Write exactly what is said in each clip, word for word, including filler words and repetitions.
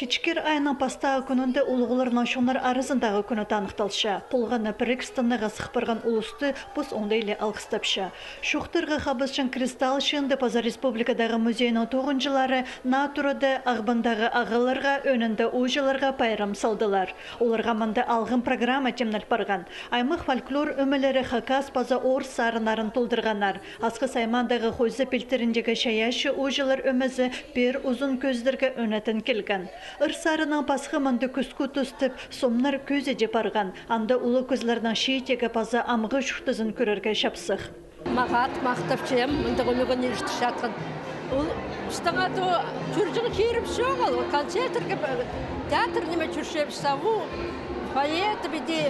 Кічіг айның пастағы кӱнінде улуғларның чоннар аразындағы кӱні таныхталча. Полған на пірігістіні хазых парған улусты пос оңдайлы алғыстапча. Чоохтарға хабысчаң «Кристалл» чыынды паза республикадағы музейнің тоғынҷылары Наа турада Ағбандағы ағаларға, ӧӧнінде ууҷаларға пайрам салдылар. Оларға мында алғым программа тимнел парған. Аймах фольклор ӧмелері хакас паза орыс сарыннарын толдырғаннар. Асхыс аймағындағы Хойза пилтіріндегі чайаачы ууҷалар ӧмезі пеер узун кӧзідерге ӧнетін килген. Ыр сарынның пасхы мында кӱскӱ тус тіп, сомнар кӧзіде парған. Анда улуғ кізілернің чииттегі паза амғы чуртазын кӧрерге чапсых. Мағат махтапчам мындағ ӱлӱкӱн иртірчеткен. Ол пістің ада чӧрҷең чирібіс чоғыл, ол концерттерге, театр ниме чӧрчебіс, саву, фойе тіп иди,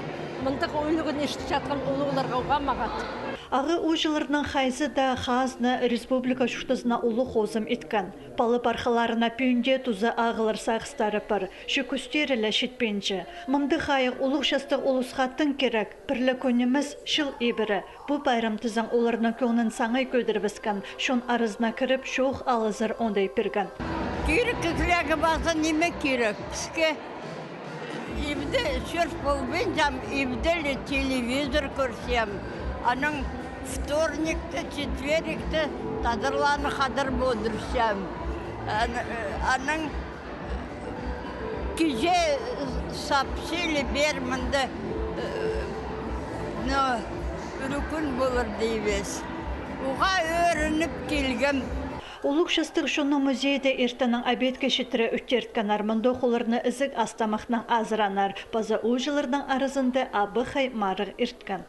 мындағ ӱлӱкӱн иртірчеткен улуғларға уғаа мағат. Ағаа ууҷаларның хайзы даа хазна республика чуртазына улуғ хозым иткен. Пала-пархаларына пӱӱнде туза ағалар сағыстары пар, че кӱстері ле читпинче. Мындағ хайығ улуғ частығ улусха тың кирек, пір ле кӱніміс чыл ибіре. Пу пайрам тізең оларның кӧңнін саңай кӧдірібіскен, чон аразына кіріп, чоох алызар оңдай пирген. Кирек кізілерге паза ниме кирек? Піске ибде чӧр полбинчам, ибде ле телевизор кӧрчем. Анаң вторникте, четвергте тадарланы хадар полдырчам. Ан-, анаң киҷе сапча ле пеер мында, э, но, ӱлӱкӱн полар дибес. Уғаа ӧрініп килгем. Улуғ частығ чонның музейде иртеннең обедке читіре ӱттирткеннер. Мындох оларны ізіг ас-тамахнаң азыраннар. Паза ууҷаларның аразында абахай марығ ирткен.